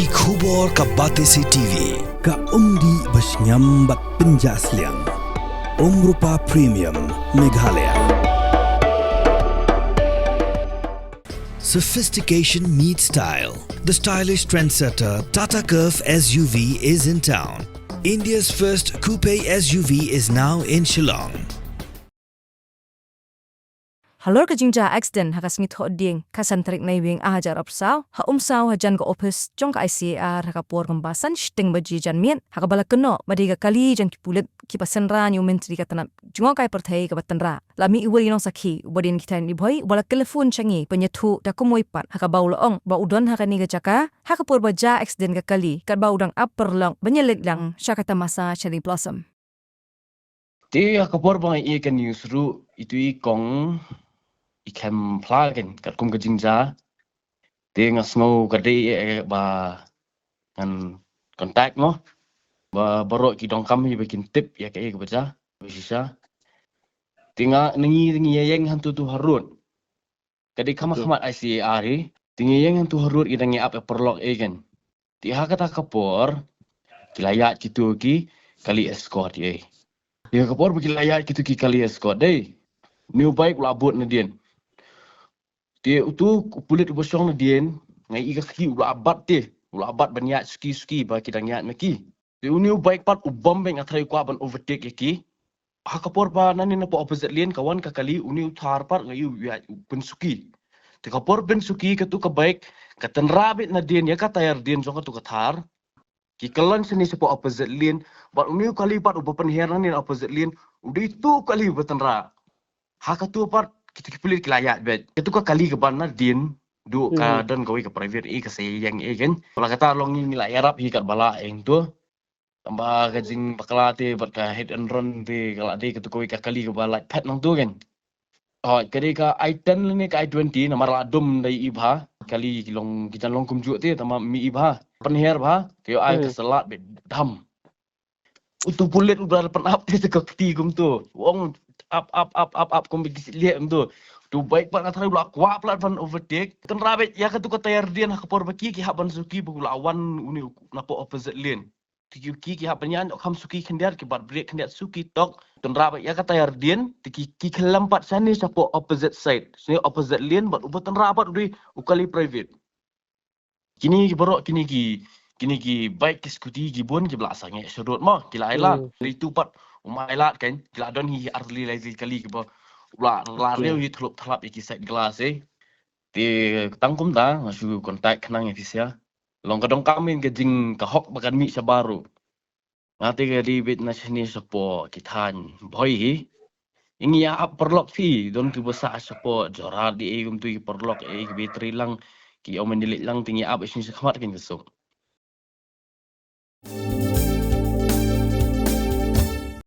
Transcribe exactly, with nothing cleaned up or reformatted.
Ki khubor ka Batesi T V, ka umdih ba shngiam bad pynjah sliang. Umrupa Premium, Meghalaya. Sophistication meets style. The stylish trendsetter Tata Curvv S U V is in town. India's first coupe S U V is now in Shillong. Halor ka jingjia accident ha ka sngi Thohdieng, ka san tarik Naiwieng arhajar arphew saw, ha Umsaw hajan ka ophis jong ka I C A R ha ka por kumba san shiteng baje janmiet, ha kaba la kynnoh ba dei ka kali jong ki pulit kiba synran ïa u Myntri ka tnat jngohkai pyrthei kaba tynrah. La mih uwei u nongsakhi uba dei u Kithain Libhoi, uba la kylliang phone sha ngi ban ïathuh da kumwei pat, ha kaba u la ong ba u don ha kane ka jaka ha ka por ba jia accident ka kali, katba u dang ap paralok ban ïaleit lang sha ka tamasa Cherry Blossom. Te ha ka por ba nga ïohi ïa ka news ruh, itu i kong i khlem phla kein katkum ka jingjia. Te nga sngew ka dei eh ba ngan contact mo, ba baroh ki donkam hi ba kin tip ïa kaei kaba jia ba shisha. Te nga, ngi ngi ïeng hangtu tu harud. Ka dei kham kham I C A R hi. Te ngi ïeng hangtu harud, ngi dang ïa ap ïa paralok ei kein. Te ha kata ka por ki la ïaid kitu ki kali escort ei. Te ha ka por ba ki la ïaid kitu ki kali escort dei, une u bike u la bud nadien. Te utu u pulit uba shong nadien, nga ïohi ka kti u la bat te, u la bat ban ïaid suki suki ba ki dang ïaid ma ki. Te une u bike pat u bom beit, nga tharai u kwah ban overtake ïa ki. Ha ka por ba nangne napoh opposite lane ka wan ka kali, une u Thar pat nga ïohi u ïaid u pynsuki. Te ka por pynsuki, katu ka bike ka tynrah beit nadien ïa ka tyre dien jong katu ka Thar. Ki kyllon shane shapoh opposite lane, bad une u kali pat uba pynher nangne opposite lane, u dei tu u kali uba tynrah. Ha katu pat kitu ki pulit ki la ïaid beit. Katu ka kali ka ban nadien, duh ka Hmm. don kawei ka private, eh, ka sa ïeng eh kein. Ba la kata long ngi la ïarap hi katba lah ïa ngi tu. Tangba ka jingbakla te bad ka hit and run te ka la dei katu kawei ka kali kaba lait phet nangtu kein. Oh, ka dei ka I ten lane ka I twenty, namar la dum da i bha. Kali ki long, ki jan long kumjuh te, tangba mih i bha. Pynher bha, ka ïoh ai ka Hmm. sa lad beit dam. Utu pulit uba la pynap te ka kti kumtu. U ong ap, ap, ap, ap, ap, kumba ki shu leh kumtu. Utu bike pat nga tharai u la kwah palat ban overtake. Tynrah beit ïa katu ka tyre dien ha ka por ba ki, ki hap ban suki, ba u la wan une u napoh opposite lane. Te ki, ki, ki hap ban ïaid kham suki khyndiat, ki bat brake khyndiat suki tok. Tynrah beit ïa ka tyre dien, te ki, ki khlem pat shane shapoh opposite side. Shane opposite lane, bad uba tynrah pat u dei u kali private. Kine ki baroh, kine ki, kine ki bike, ki scooty, ki bun kiba la sangeh sha rud mo, ki la ai lad. Hmm. Dei tu pat um ai lad kein, ki la don hi ar tylli lai tylli kali kiba la, la Hmm. riew hi thlop thlap ïa ki side glass eh. Te tang kumta nga shu contact khnang ïa phi sha. Long ka donkam in ka jing, ka hok ba kan mih shabar ruh. Nga te ka dei beit na shane shapoh ki thaiñ Bhoi hi. Ngi ïa ap paralok phi, don kiba sah shapoh Jorat, dei ei kumtu ki paralok ei kiba trei lang, ki ong men ïaleit lang, te ngi ap shane shakhmat kein ka suk.